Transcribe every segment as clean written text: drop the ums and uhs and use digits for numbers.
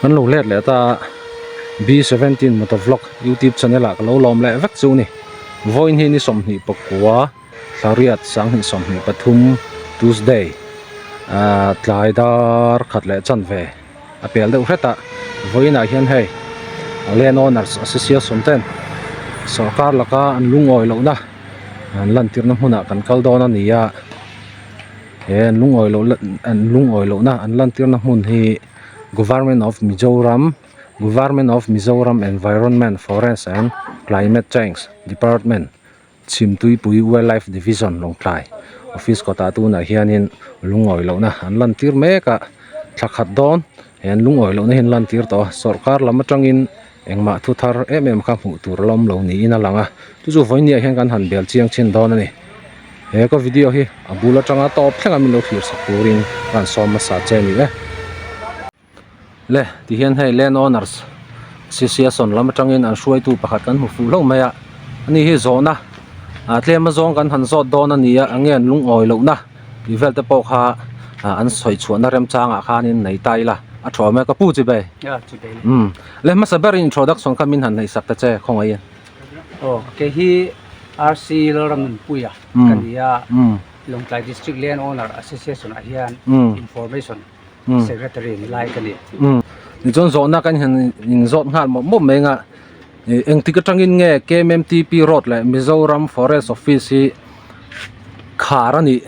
Kan lo let leh ta B seventeen motor vlog youtube channel ah ka lo lawm leh vek chu ni vawiin hi ni sawmhnih pakua thla riat sanghnih sawmhnih pathum tuesday ah tlai dar khat leh chanve a pel deuh hret a vawiin ah hian hei land owners association ten sawrkar laka an lungawi lohna an lantirna hmunah kan kal dawn a ni a he an lungawi loh an lungawi lohna an lantirna hmun hi government of Mizoram government of Mizoram environment forest and climate change department Chhimtuipui wildlife division Lawngtlai office kawtah tunah hianin lungawi lohna an lantir mek a thla khat dawn he an lungawi lohna hi an lantir tawh a sawrkar lam atangin engmah thu thar em em kha hmuh tur a la awm lo niin a lang a chu chu vawinia hian kan han bel chiang chin dawn a ni he ka video hi a bul atanga tawp thleng a min lo thlir sak turin ka han sawm hmasa che a ni e. Le tihian hei land owners association lam atangin an hruaitu pakhat kan hmu fuh hlauh mai a ani hi zawhna ah tlem azawng kan han zawt dawn a ni a enge an lungawi lohna tih vel te pawh kha ah an sawi chhuahna remchangah khanin nei ta ila a tha awm e ka pu chi bai umm le hmasa berin introduction kha min han neih sak ta che khawngaihin. Aw kei hi RC Lalramnunpuia ka ni a Lawngtlai District Land Owner Association ah hian information Secretary ni lai ka ni. Tichuan zawhna kan han inzawt nghal mawp mawp mai anga engtik atangin nge KMMTP road leh Mizoram Forest Office hi khar a nih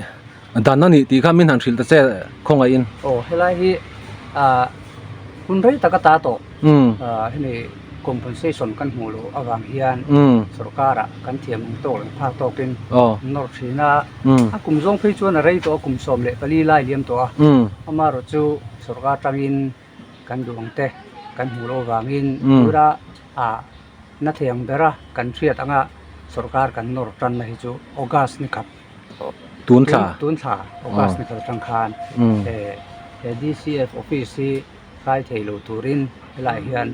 dan a nih tih kha min han hrilh ta che khawngaihin. Aw helai hi ah hun rei tak ata tawh hemi compensation kan hmuh loh avang hian sorkar ah kan thiam ang tawk leh phak tawkin nawr thin a. A kum zawng phei chuan a rei tawh a kum 14 lai liam tawh a amaherawh chu sorkar atangin kan duh ang te kan hmuh loh avangin tura ah na thei ang bera kan hriat anga sorkar kan nawr tanna hi chu August ni khat tun thla tun thla August ni khat atang khan he D_C_F office hi hlai thei lo turin helaiah hian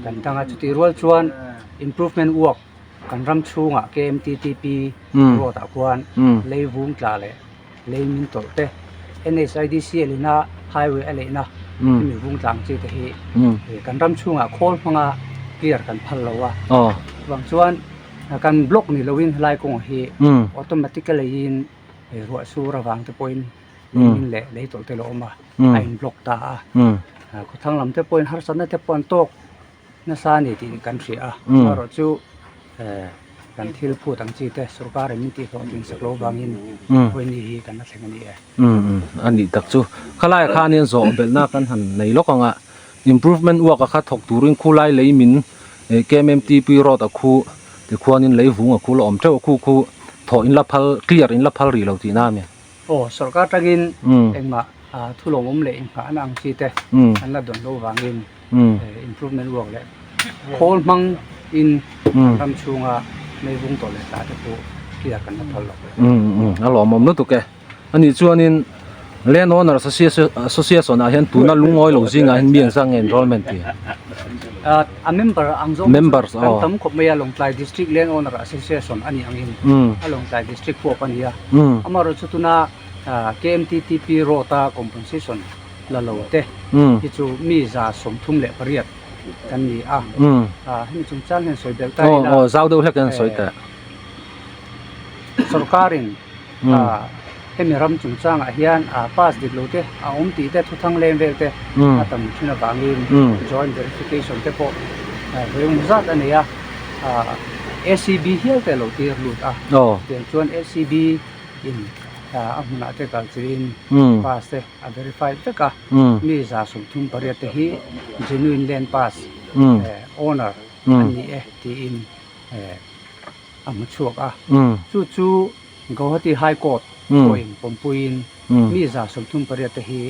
kan dang a chutih rual chuan improvement work Kan ram chhungah KMTTP road ah khuan lei vung tla leh lei min tawlh te NHIDCL ina highway a leihna hemi vung tla ang chi te hi kan ram chhungah khawl hmanga clear kan phal lo a chuvang chuan kan block ni loin helai kawngah hi automatically in ruah sur avang te pawhin lei min leh lei tawlh te a lo awm a a in block ta a khawthlang lam te pawhin harsatna te pawh an tawk. Nasa a ni tih kan hria a, amaherawh chu kan thil phut ang chi te sorkar in min tih hlawhtling sak lo vangin vawiin hi kan la thleng a ni e. A nih tak chu khalaiah khanin zawh belhna kan han nei lawk ang a, improvement work a kha thawk turin khulai lei min KMMTP road a khu tikhuanin lei vung a khu la awm teuh a khu khu thawh in la phal clear in la phal rih lo tihna a mi. Aw sorkar tangin engmah thulawmawm leh inghahna ang chi te an la dawn lo vangin improvement work leh khawl hmang in ram chhunga mei vung tawh leh tah te pawh clear kan la phal lo. A lawmawm lutuk e. Ani chuanin Land Owners Association ah hian tuna lungawi lo zingah hian mi an zah nge enrollment tih? A member ang zawng Members kan tam khawp mai a Lawngtlai District Land Owner Association a nih angin a Lawngtlai District huap a ni a. Amaherawhchu tuna KMTTP road a compensation la lo te hi chu mi 38 kan ni a hemi chungchang hian sawi belh ta ila aw zau deuh hlek hian sawi teh sorkarin hemi ram chungchangah hian pass dik lo te a awm tih te thuthang leng vel te a tam thin avangin joint verification te pawh vawiin zat a nei a A_C_B hial te a lo tir lut a tiang chuan A_C_B in a hmunah te kal chiin pass te a verify vek a mi 38 te hi genuine land pass owner an ni e tiin a hmu chhuak a chu chu Guwahati High Court pawhin pawmpuiin mi 38 te hi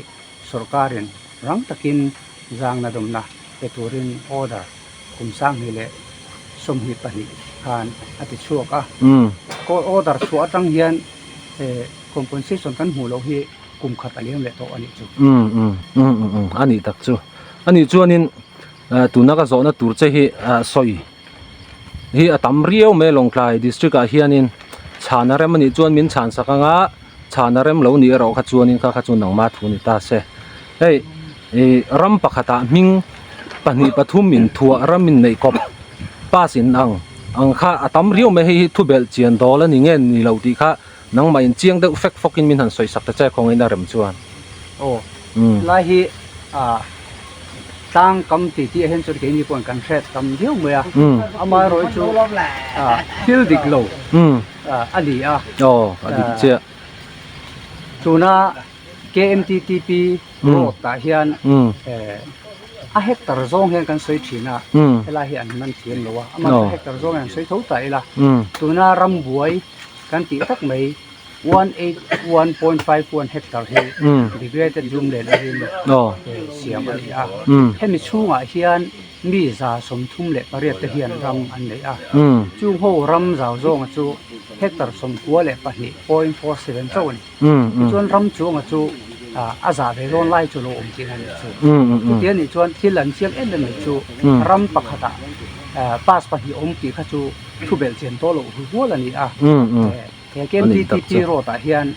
sorkarin rang takin zangna dawmna pe turin order kum 2022 khan a ti chhuak a court order chhuah atang hian compensation kan hmuh loh hi kum khat a liam leh tawh a nih chu. Umm umm umm umm a nih tak chu. A nih chuanin tuna ka zawhna tur che hi sawi hi a tam riau mai Lawngtlai district ah hianin chhan a rem a nih chuan min chhan sak anga chhan a rem lo nih erawh kha chuanin kha kha chu nangma thu ni ta se. Hei ih ram pakhatah hming. Pahnih pathum in thuah ram in neih kawp pass in ang ang kha a tam riau mai hei hi thu belh chian dawl a ni nge ni lo tih kha nangmah in chiang deuh fek fawk in min han sawi sak ta che khawngaih in a rem chuan. Aw lai hi ah tlang kam ti tih ah hian chuan keini pawhin kan hre tam viau mai a amaherawh chu ah thil dik lo a ni a. Aw a dik chiah. Tuna KMTTP road ah hian a hectare zawng hian kan sawi thin a, helai hi an man thiam lo a, amah a hectare zawng hian an sawi tho ta ila, tuna rambuai kan tih tak mai 181.51 hectare hi degraded zoom leh lovin siam a ni a, hemi chhungah hian mi 138 te hian ram an nei a, chung ho ram zau zawnga chu hectare 92.47 chauh a ni. Tichuan ram chuanga chu a zah ve dawn lai chu lo awm thin a nih chu. Chuti a nih chuan thil an chiang em em mai chu ram pakhatah pass pahnih awm tih kha chu thu belh chian tawh loh hu hual a ni a. He KMTTP road ah hian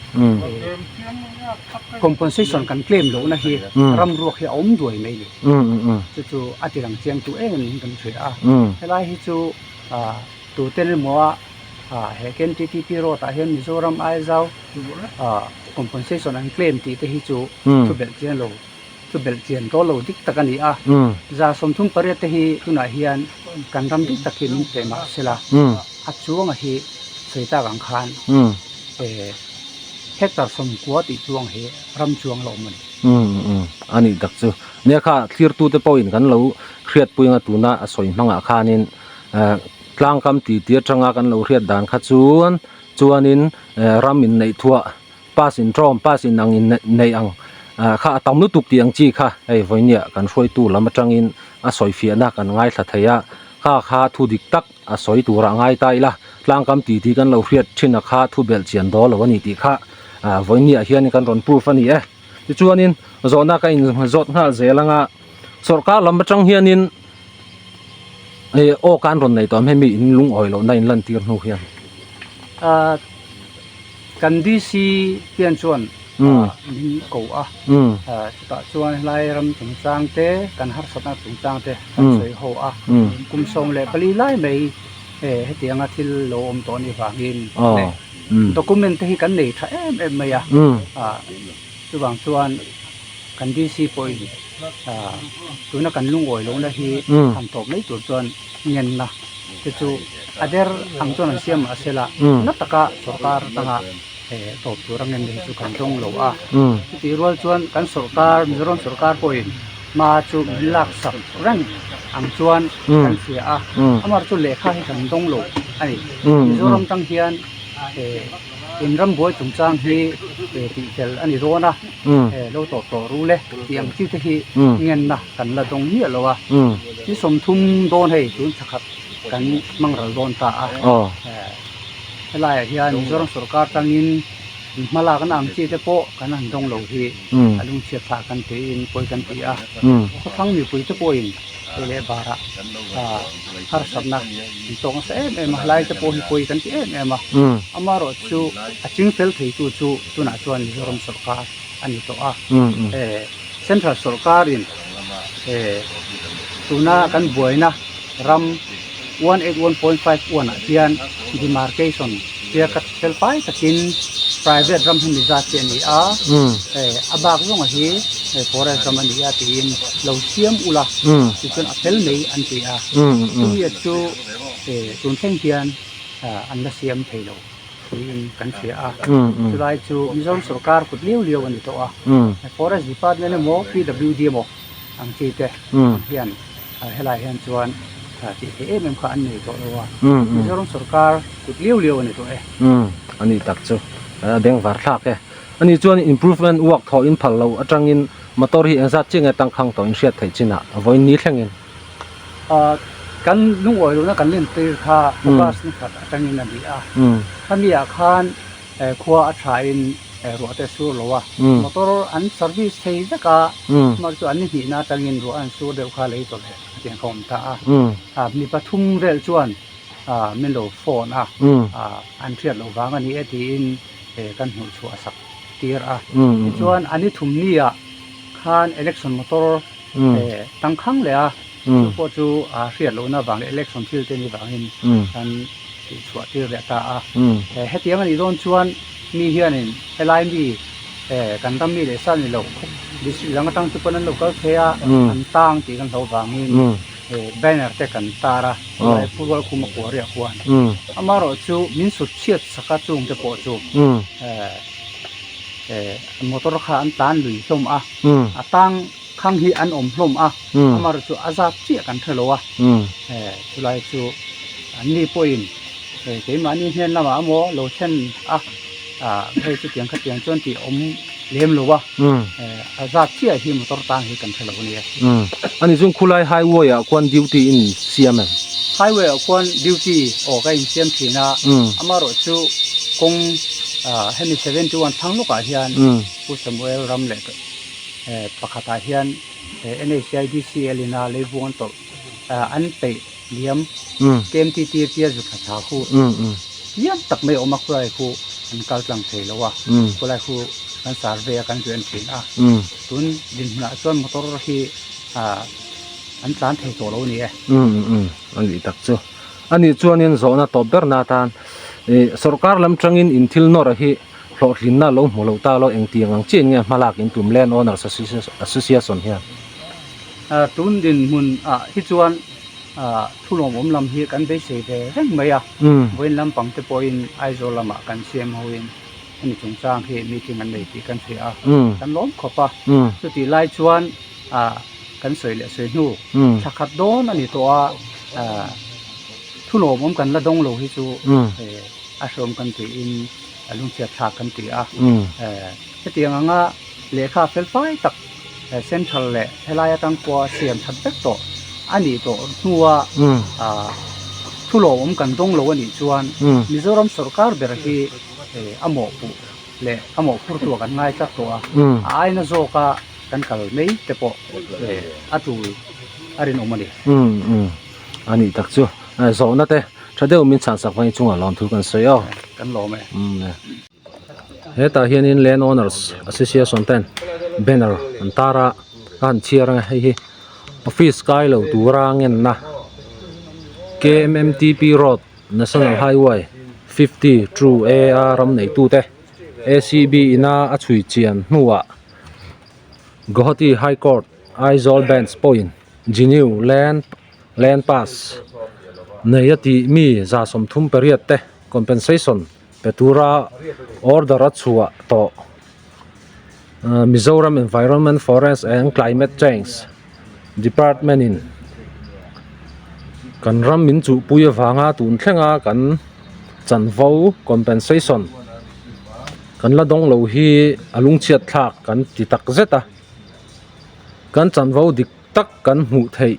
compensation kan claim lohna hi ram ruak hi a awm duai mai ni. Chu chu a ti lang chiang tu em em niin kan hria a. Helai hi chu tuten emaw a He KMTTP road ah hian Mizoram Aizau compensation an claim tih te hi chu thu belh chian lo thu belh chian dawn lo dik tak a ni a. 38% te hi tunah hian kan ram dik tak hi min pe mah sela a chuanga hi sawi tak ang khan hectare 90 tih chuang hi ram chuang la awm a ni. A nih tak chu. Nia kha thlirtute pawhin kan lo hriatpui anga tuna a sawi hmangah khanin Tlangkam ti ti atanga kan lo hriat dan kha chuan chuanin ram in neih thuah pass in tawm pass in ang in neih ang kha a tam lutuk tih ang chi kha hei vawinia kan hruaitu lam atangin a sawi fiahna kan ngaithla thei a kha kha thu dik tak a sawi turah ngai ta ila tlangkam ti ti kan lo hriat thin a kha thu belh chian dawl lo a ni tih kha vawinia hian kan rawn proof a ni e tichuanin zawhna ka in zawt nghal zel anga sawrkar lam atang hianin. Hei aw kan rawn nei tawh ang hemi in lungawi lohna in lan tir hnu hian. Ahh kan DC hian chuan min ko a chutah chuan helai ram chungchang te kan harsatna chungchang te kan sawi ho a kum 14 lai mai hetianga thil lo awm tawh anih vangin document te hi kan nei tha em em mai a chuvang chuan kan DC pawhin Tuna kan lungawi lohna hi han tawp mai tur chuan ngenna te chu a der ang chuan an siam mahse la na taka sorkar atanga tawp tura ngenna hi chu kan dawng lo a. Chutih rual chuan kan sorkar Mizoram sorkar pawhin hma chu min lak sak reng ang chuan kan hria a, amaherawhchu lehkha hi kan dawng lo a ni. Mizoram tang hian in rambuai chungchang hi tihfel a ni dawn a. Lo tawp tawh ru le tih ang chi te hi ngenna kan la dawng miah lo a, ni 30 dawn hei tun thla khat kan hmang ral dawn ta a, helaiah hian Mizoram sorkar tangin hma lakna ang chi te pawh kan han dawng lo hi a lungchhiat thlah kan tiin pawi kan ti a, khawthlang mipui te pawhin hei leh barah harsatna an tawk nasa em em a, helai te pawh hi pawi kan ti em em a, amaherawh chu a chingfel theitu chu. Tunah chuan Mizoram sawrkar a ni tawh a, Central sawrkarin tuna kan buaina ram 181.51 ah hian demarcation clear cut fel fai takin private ram hi mi zat hi a ni a, a bak zawnga hi forest ram a ni a tiin lo siam ula tichuan a fel mai an ti a, chumi chu tun thleng hian an la siam thei lo. tiin kan hria a chulai chu Mizoram sorkar kut liau liau a ni tawh a forest department emaw PWD emaw ang chi te hian helai hian chuan tih theih em em kha an nei tawh lo a Mizoram sorkar kut liau liau a ni tawh e. A ni tak chu a bengvar thlak e. A ni chuan improvement work thawh in phal lo atangin motor hi engzat chiah nge tangkhang tawh in hriat theih chinah vawiin ni thlengin. Kan lungawi lohna kan len tir kha August ni khat atangin a ni a, khami ah khan khua a thain ruah te a sur lo a, motor an service thei vek a, mahse chu an ni hnihna atangin ruah an sur deuh kha lei tawlh leh a tiang kha a awm ta a, mi pathum vel chuan min lo phone a, an hriat loh vang a ni e tiin kan hmuh chhuah a sak tir a, tichuan a ni thum ni ah khan election motor tangkhang leh a. Chu pawh chu hriat lohna vang leh election thil te ni vangin kan tihchhuah tir leh ta a. Hetiang a nih dawn chuan mi hianin helai mi kan ram mi leh sa ni lo district dang atang te pawn an lo kal thei a, an tang tih kan hlo vangin banner te kan tar a, chulai Pu Rualkhuma Kuaria khuan amaherawh chu min sut chhiat sak a chung te pawh chu motor kha an tlan lui hlawm a, a tang khang hi an awm hlawm a, amaherawh chu a zat chiah kan hre lo a, chulai chu an ni pawhin keimahni hnen lamah emaw lo thlen a, hei chutiang khatiang chuan tih awm lem lo a, a zat chiah hi motor tang hi kan hre lo a nia. Ani chung khulai highway ah khuan duty in siam em? Highway ah khuan duty aw ka insiam thin a, amaherawh chu kawng hemi 71 thlang lawkah hian Pu Samuel ram leh pakhatah hian NHIDCL ina leivung an tawlh an peih liam KMTT tia zu thla thla khu lian tak mai a awm a khulai khu an kal tlang thei lo a khulai khu kan survey a kan zuen thin a tun dinhmunah chuan motor hi an tlan thei tawh lo a ni e. A nih tak chu. A nih chuanin zawhna tawp berna atan ih sorkar lam tangin in thil nawr hi hlawhtlinna lo hmu lo ta lo engtiang ang chiah in nge hmalak in tum Land Owners Association hian? Tun dinhmun ah hi chuan thu lawmawm lam hi kan beisei ve reng mai a, vawiin lampang te pawhin Aizawl lamah kan siam hoin hemi chungchang hi meeting an nei tih kan hria a, kan lawm khawp a, chutih lai chuan kan sawi leh sawi hnu thla khat dawn a ni tawh a, thu lawmawm kan la dawng lo hi chu a hreawm kan tiin a lungchhiat thlak kan ti a, hetiang anga lehkha felfai tak Central leh helai atang pawha siam that vek tawh a nih tawh hnua thu lawmawm kan dawng lo a nih chuan Mizoram sorkar ber hi a mawhpuh leh a mawhphurtu ah kan ngai tlat tawh a, a aina zawka kan kal mai te pawh a tul a rinawm a ni. A nih tak chu zawhna te tha deuh min chhansak vangin chungah lawmthu kan sawi aw. Kan lawm e. Hetah hianin Land Owners Association ten banner an tar a a han chhiar ang e hei hi office kai lo tura ngenna K_M_M_T_P road national highway 50 true A a ram neitute A_C_B ina a chhui chian hnuah Guwahati High Court Aizawl Bench pawhin Genew land land pass nei a tih mi 38 te compensation Pe tura order a chhuah tawh Mizoram Environment Forest and Climate Change Department in kan ram min chuhpui avanga tun thlenga kan chanvo compensation kan la dawng lo hi a lungchhiat thlak kan ti tak zet a kan chanvo dik tak kan hmuh theih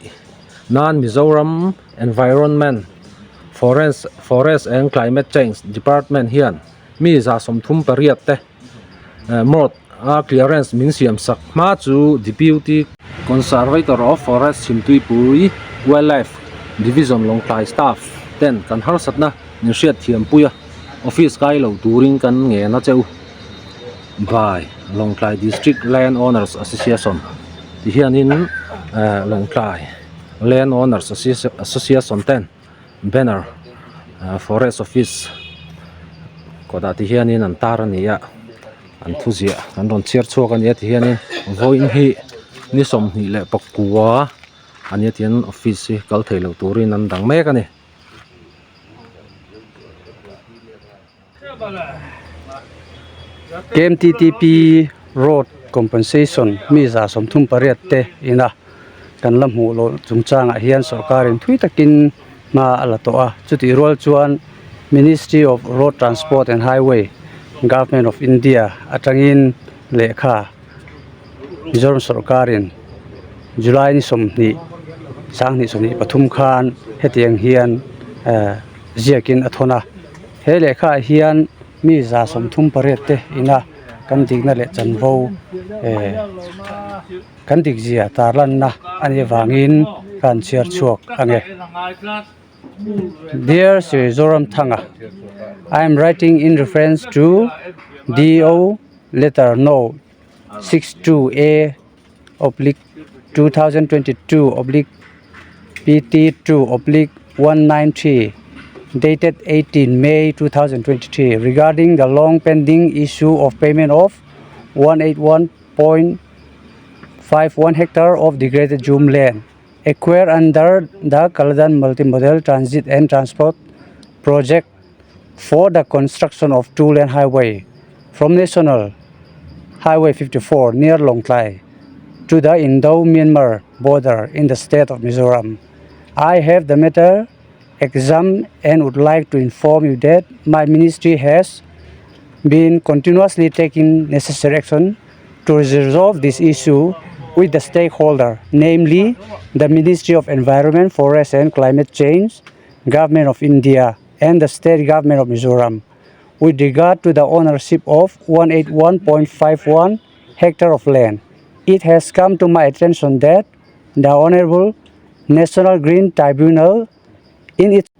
nan Mizoram Environment Forest Forest and Climate Change Department hian mi 38 te mawt a clearance min siam sak hma chu Deputy Conservator of Forest Chhimtuipui Wildlife Division Lawngtlai staff ten kan harsatna min hriat thiam pui a office kai lo turin kan ngen a che u. By Lawngtlai District Land Owners Association ti hianin eh Lawngtlai Land Owners Association ten banner forest office kawtah ti hianin an tar a ni a an thu ziah an rawn chhiar chhuak a ni a ti hianin vawiin hi ni 29 a nia tihian office hi kal thei lo turin an dang mek a ni. KMTTP road compensation mi 38 te ina kan la hmuh loh chungchangah hian sawrkarin thui takin hma a la tawh a chutih rual chuan ministry of road transport and highway government of India atangin lehkha Mizoram sawrkarin July ni 20 2023 khan hetiang hian ehh ziakin a thawn a. He lehkha ah hian mi 38 te ina kan dikna leh chanvo eh kan dik zia tarlanna a nih avangin ka han chhiar chhuak ang e. Dear Sri Zoramthanga, I am writing in reference to DO letter no 62A oblique 2022 oblique. PT 2 oblique 193 dated 18 May 2023 regarding the long pending issue of payment of 181.51 hectare of degraded Jhum land acquired under the Kaladan Multimodal Transit and Transport Project for the construction of two-lane highway from National Highway 54 near Lawngtlai to the Indo-Myanmar border in the state of Mizoram. I have the matter examined and would like to inform you that my ministry has been continuously taking necessary action to resolve this issue with the stakeholder, namely the Ministry of Environment, Forest and Climate Change, Government of India, and the State Government of Mizoram, with regard to the ownership of 181.51 hectare of land. It has come to my attention that the Honorable National Green Tribunal in its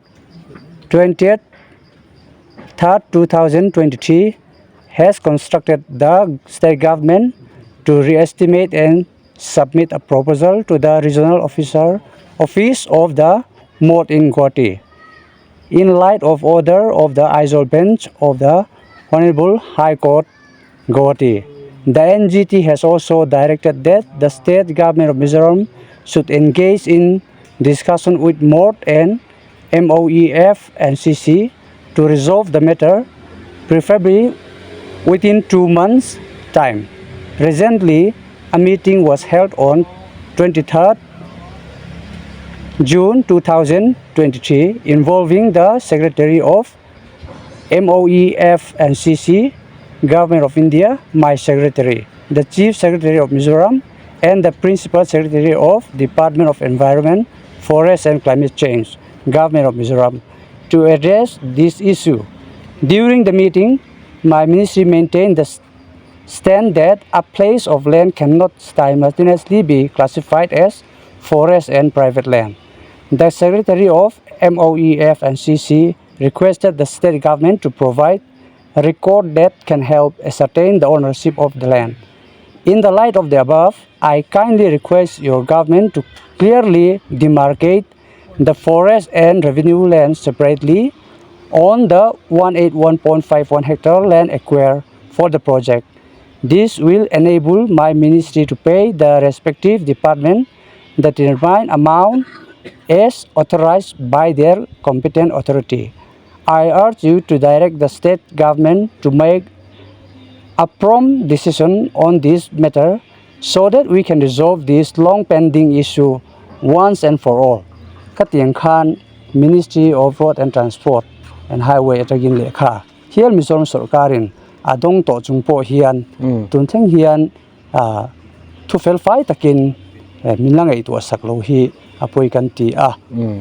20th 3rd 2023 has constructed the state government to re-estimate and submit a proposal to the regional officer office of the MoEF in Guwahati. In light of order of the Aizawl bench of the Honorable High Court, Guwahati. The NGT has also directed that the state government of Mizoram should engage in discussion with MoEF and MOEF and CC to resolve the matter, preferably within 2 months' time. Recently, a meeting was held on 23rd June 2023 involving the Secretary of MOEF and CC, Government of India, my Secretary, the Chief Secretary of Mizoram, and the Principal Secretary of Department of Environment, Forest and Climate Change, Government of Mizoram, to address this issue. During the meeting, my ministry maintained the stand that a place of land cannot simultaneously be classified as forest and private land. The Secretary of MOEF and CC requested the state government to provide a record that can help ascertain the ownership of the land. In the light of the above, I kindly request your government to clearly demarcate the forest and revenue land separately on the 181.51 hectare land acquired for the project. This will enable my ministry to pay the respective department the determined amount as authorized by their competent authority. I urge you to direct the state government to make a prompt decision on this matter so that we can resolve this long pending issue once and for all. Khatiang khan Ministry of Road and Transport and Highway atangin lehkha hial Mizoram sorkarin a dawng tawh chung pawh hian tun thleng hian thu fel fai takin min la ngaihtuah sak lo hi a pawi kan ti a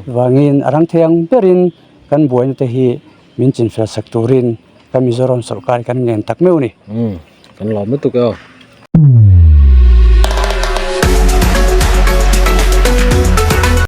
vangin a rang thei ang berin kan buaina te hi min chin fel sak turin kan Mizoram sorkar kan ngen tak meuh ni. Kan lawm lutuk e aw.